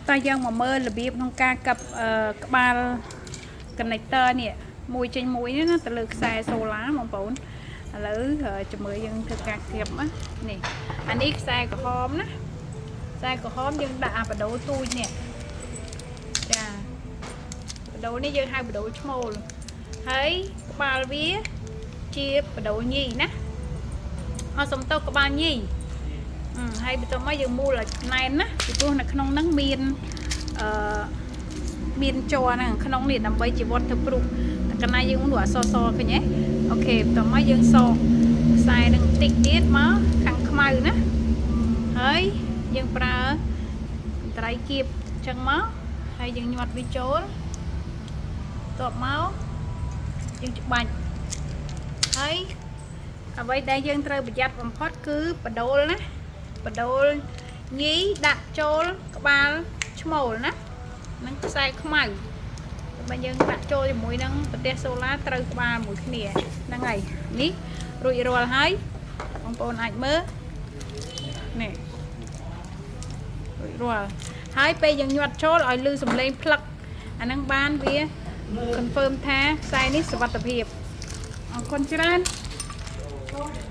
តើយើងមកមើលរបៀបក្នុងការកាប់ក្បាល connector នេះមួយចេញមួយនេះណាទៅលើខ្សែ solar បងប្អូនឥឡូវជាមួយយើងធ្វើការគៀបណានេះអានេះខ្សែក្រហមណាខ្សែក្រហមយើងដាក់អាបដូលទូចនេះចាបដូលនេះយើងហៅបដូលឈ្មោលហើយក្បាលវាជាបដូលញីណាអត់សំទោសក្បាលញីហើយបន្ទាប់មកយើងមូលឲ្យណែនណាពីព្រោះនៅក្នុងហ្នឹងមានអឺមានជ័រហ្នឹងក្នុងនេះដើម្បីជា waterproof តែកណ្ណាយើងនោះអសសឃើញទេOK បន្ទាប់មកយើងសកខ្សែនឹងបន្តិចទៀតមកខាងខ្មៅណាហើយយើងប្រើត្រីគៀបអញ្ចឹងមកហើយយើងញាត់វាចូលបន្ទាប់មកយើងច្បាច់ហើយអ្វីដែលយើងត្រូវប្រយ័ត្នបំផុតគឺបដូលណាបដូលញីដាក់ចូលក្បាលឈ្មោលណានឹងខ្សែខ្មៅបើយើងដាក់ចូលជាមួយនឹងប្រទេសសូឡាត្រូវក្បាលមួយគ្នាហ្នឹងហើយនេះរួចរាល់ហើយបងប្អូនអាចមើលនេះរួចរាល់ហើយពេលយើងញាត់ចូលឲ្យលឺសំឡេងផ្លឹកអាហ្នឹងបានវា confirm ថាខ្សែនេះសុវត្ថិភាពអរគុណច្រើន។